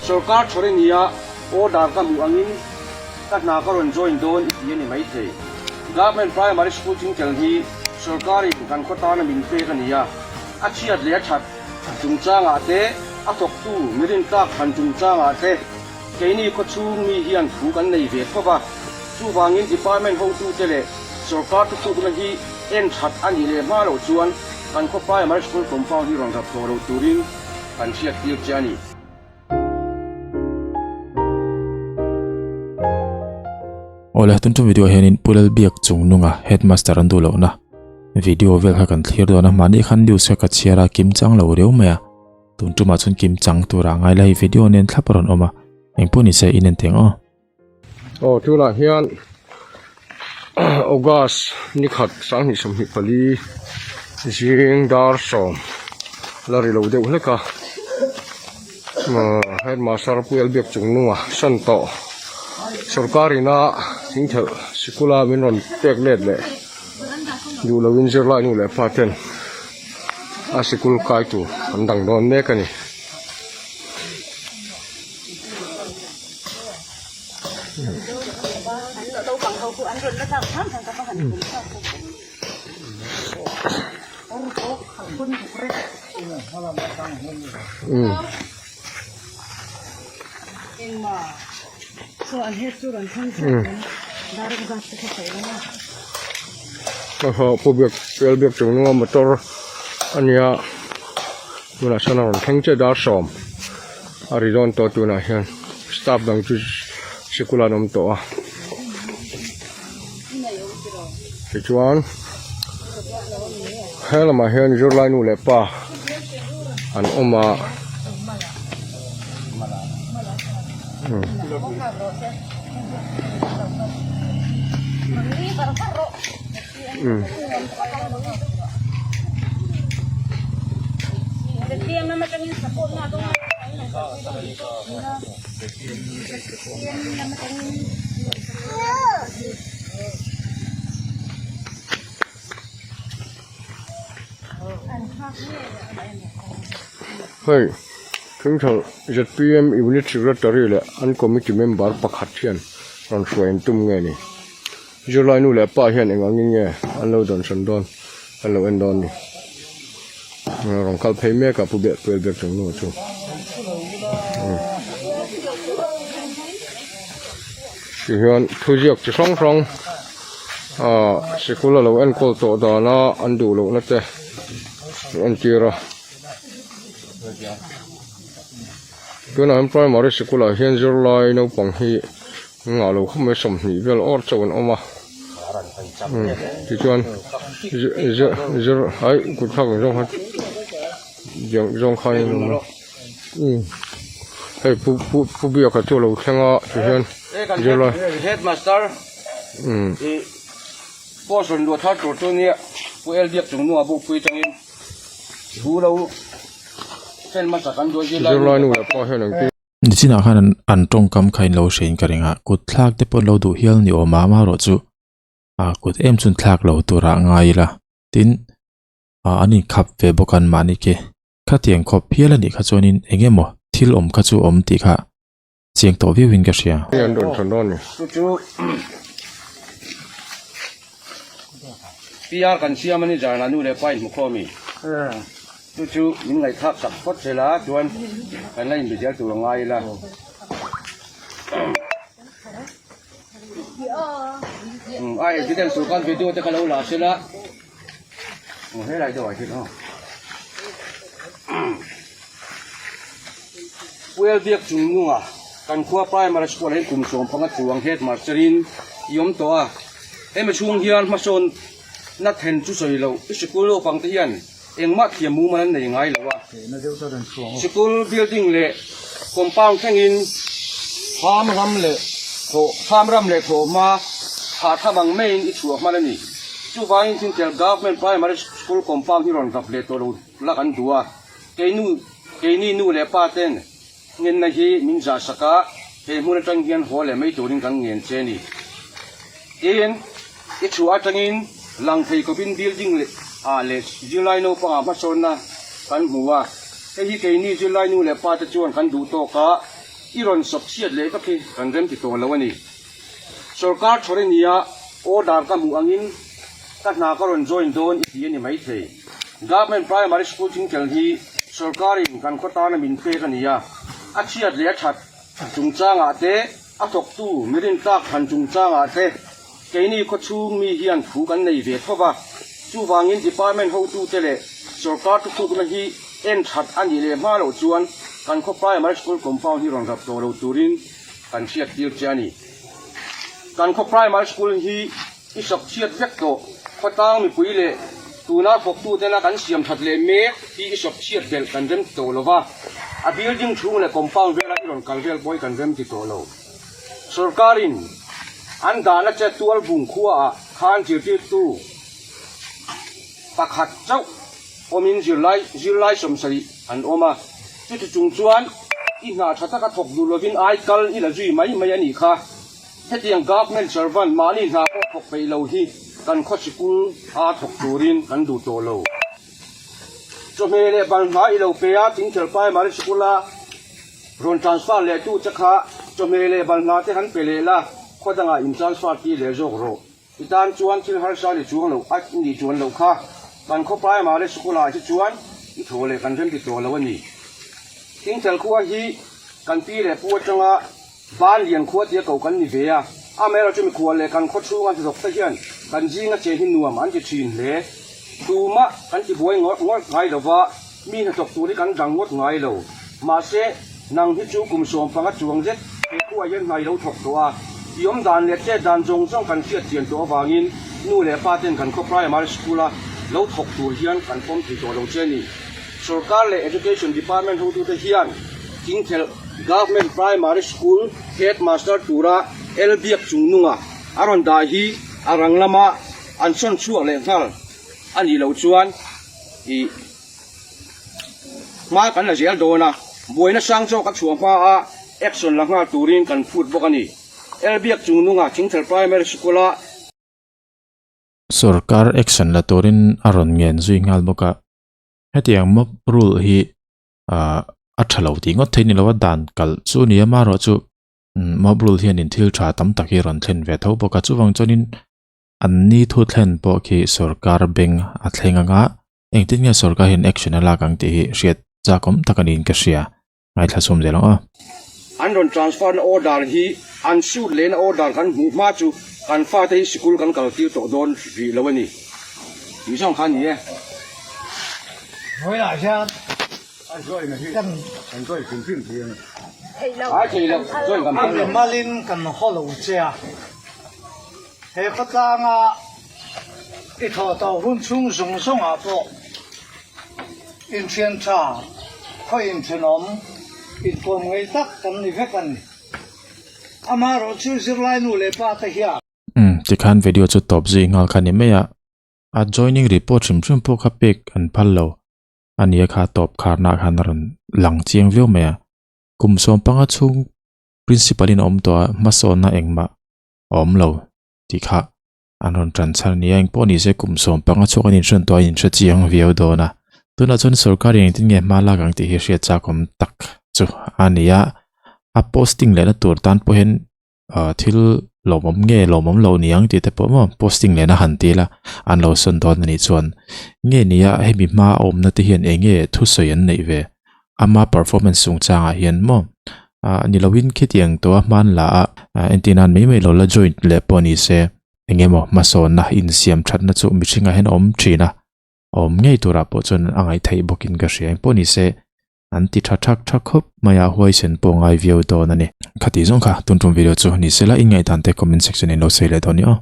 Sorkar chhawr i nia, order ka hmuh angin ka hna ka rawn join dawn i ti a ni maithei. Government Primary School Chingtel hi sorkarin kan khaw tana min pek a ni a, a chhiat leh a that chungchangah te, a thawktu mi rintlak thlan chungchangah te keini khawchhung mi hian thu kan nei ve tho va. Chuvangin Department hotute leh sorkar thuchhukna hi en that a nih leh hma loh chuan kan khaw Primary School compound hi rawn rap tawh lo turin kan hriattir che a ni. Awle tun tum video hianin Pu Lalbiak Chungnunga headmaster an duh lohna video vel kha kan thlir dawn a, mahni khan news kha ka chhiar a kim chang lo riau mai a, tun tumah chuan kim chang tura ngai la hei video nen thlap a rawn awm a, engpawh ni se in en teng aw. Aw tunah hian August ni khat 2024 zing dar sawm la ri lo deuh hlek a headmaster Pu Elbiak Chungnunga san tawh sorkar ina thingthelh sikul a min rawn pek let leh duh loin zirlai nu leh pa ten a sikul kai tur an dang dawn mek a ni. Pu biak pial biak chung nunga motor a nia tunah sawn a rawn thleng chiah dar sawm. A ri dawn tawh tunah hian staff dang chu sikul an awm tawh a tichuan he lamah hian zirlai nu leh pa an awm a. Hei thingthal zpm unit secretary leh an committee member pakhat hian rawn hruai an tum nge ni. Zirlai nu leh pa hian eng angin nge an lo dawnsawn dawn an lo en dawn ni. Rawn kal phei mek a pu beh puel bek chung nu chu. Ti hian thuziak chi hrang hrang ah sikul a lo enkawl tawh dana an duh lohna te an entir a. Tunah hian primary sikul ah hian zirlai naupang hi Engah lo khawp mai 20 vel awr chauh an awm a tichuan zir zir ai kut thlak ang zawng khan zawng khan in awm a hei pu pu pu biaka chu a lo thleng a tihian zirlai headmaster i post rawn luah thar tur chu nia pu el biak chung hnua bukpui tangin thu lo thlen hmasa kan duai zirlai nu leh pa hian engtin Nichinah khan an an tawngkam kha in lo hrein ka ring a, kut thlak te pawh an lo duh hial ni awm a, amaherawh chu ah kut em chun thlak lo turah ngai ila tin ah an inkhap ve bawk an mahni ke khatiang khawp hial a nih kha chuanin eng emaw thil awm kha chu awm tih kha chiang tawh viauin ka hria. An rawn thawn dawn ni. Chu chu PR kan siam a ni zan ah nu leh pa in hmu khawm i. Chu chu min ngaihthlak sak phawt zel a, chuan kan la inbe zel tur a ngai ila. A evidence tur khan video te kha lo la sela. Aw helai deuh ah hian aw. Puel biak chung nunga kan khua primary school ah hian kum 15 chuang headmaster in i awm tawh a. Hemi chhung hian hmasawn na then chu sawi loh i sikul naupang te hian Engmah thiam mumal an nei ngai lo a, sikul building leh compound thlengin thlam ram leh thawh thlam ram leh thawhhma thah tham ang maiin i chhuah hman a ni. Chuvangin Thintel Government Primary School compound hi rawn rap leh tawh lo la kan duh a, keinu keini nu leh pa ten ngenna hi min zah sak a, he hmun atang hian haw leh mai turin kan ngen che a ni. Tin, i chhuah atangin lang thei khawpin building leh ah leh zirlai naupangah hmasawnna kan hmu a, hei hi keini zirlai nu leh pa te chuan kan duh tawk a. I rawn sawp chhiat leh vek hi kan rem ti tawh lo a ni. Sorkar thawr i nia, order ka hmuh angin ka hna ka rawn join dawn i ti a ni maithei. Government Primary School Thingkel hi sorkarin kan khaw tana min pek a ni a, a chhiat leh a that chungchangah te, a thawktu mi rintlak thlan chungchangah te keini khawchhung mi hian thu kan nei ve tho va. Chuvangin Department hotute leh sorkar thutlukna hi en that a nih leh hma loh chuan kan khaw Primary School compound hi rawn rap tawh lo turin kan hriat tir che a ni. Kan khaw Primary School hi i sak chhiat vek tawh. Khawtlang mipui leh tuna thawktutena kan siam that leh mek hi i sak chhiat belh kan rem ti tawh lo va, a building chhung leh compound vela i rawn kal vel pawh hi kan rem ti tawh lo. Sorkarin an dahna che tualbung khuaah khan zirtirtu pakhat chauh awmin zirlai zirlai sawmsarih an awm a, chuti chung chuan i hna tha taka thawk duh lovin ai kal i la zui mai mai a nih kha. Hetiang government servant mahni hna pawh thawk peih lo hi kan khaw sikul a thawk turin kan duh tawh lo. Chawhmeh leh balhla i lo pe a, Thingthel Primary School a rawn transfer leh tu che kha chawhmeh leh balhla te han pe leh la, khaw dangah in transfer tir leh zawk rawh. I tan chuan thil harsa ni chuang lo a nih chuan loh kha kan khaw Primary School ah hi chuan i thaw leh kan remti tawh lo a ni. Thingthel khua hi kan pi leh pu atanga Ban lian khua tia ko kan ni ve a, amaherawh chu mikhual leh kan khaw chhunga hnathawk te hian kan zinga che hi nuam an ti thin hle. Tumah kan ti buai ngawt ngawt ngai lo va, mi hnathawk tur hi kan dang ngawt ngai lo. Mahse, nang hi chu kum 15 chuang zet he khuaah hian hna i lo thawk tawh a, i awm dan leh chet dan zawng zawng kan hriat chian tawh avangin nu leh pa ten kan khaw primary school a lo thawk tur hian kan pawm thei tawh lo che a ni. Sorkar leh Education Department hotute hian thingthelh Government Primary School Headmaster tura El Biak Chungnunga a rawn dah hi a rang lama an sawn chhuak leh nghal a nih loh chuan ih hma kan la zel dawn a, buaina sang zawk a chhuah hma a action la nghal turin kan phut bawk a ni. El Biak Chungnunga Thingthelh Primary School-a. Sorkar action la turin a rawn ngen zui nghal bawk a, hetiang mob rule hi ah a tha lo tih ngawt theih ni lo a dan kalh chu a ni a amaherawhchu mob rule hianin thil tha tam tak hi a rawn thlen ve tho bawk a chuvang chuanin an ni thu thlen pawh khi sorkar bank a thleng anga engtin nge sorkar hian action a lak ang tih hi hriat chak awm tak a niin ka hria ngaithla chhum zel ang aw. An rawn transfer na order hi an suit lehna order kan hmuh hma chu kan fate hi sikul kan kal tir tawh dawn rih lo a ni tih zawng kha a ni e. Vawiinah hian kan malin kan haw lo che a, he khawtlanga i thawh tawh hun chhung zawng zawngah pawh inthian tha, khaw inthenawm, inkawm ngei tak kan ni vek a ni. Amaherawhchu zirlai nu leh pa te hian. Umm tikhan video chu tawp zui nghal kha ni mai a. A joining report hrim hrim pawh kha pek an phal lo a nia kha tawp kharna ah khan a rawn lang chiang viau mai a. Kum 15 chhung principal in a awm tawh a, hmasawnna engmah a awm lo tih kha an rawn tan chhan a nia. Engpawh ni se kum 15 chhuak an inhrawn tawh a inhre chiang viau dawn a. Tunah chuan sorkar in engtin nge hma lak ang tih hi hriat chak awm tak chu a ni a. A posting lehna tur tan pawh hian ah thil lawmawm nge lawmawm lo ni ang tih te pawh maw posting lehna han ti ila an lo sawn dawn a nih chuan nge nia hemi hma a awmna te hian eng nge thusawi an neih ve ama performance chungchangah hian maw ah ni lovin khitiang tawha hman la a entir nan mai mai lo la joint leh pawh ni se eng emaw hmasawnna insiam thatna chu mihringah hian a awm thin a awm ngei turah pawh chuan a ngaih theih bawkin ka hria engpawh ni se. An ti tha thak thak khawp mai a, huaisen pawh ngai viau dawn a ni. Khati zawng kha tun tum video chu ni sela in ngaihdan te comment section in lo sawi leh dawn ni aw.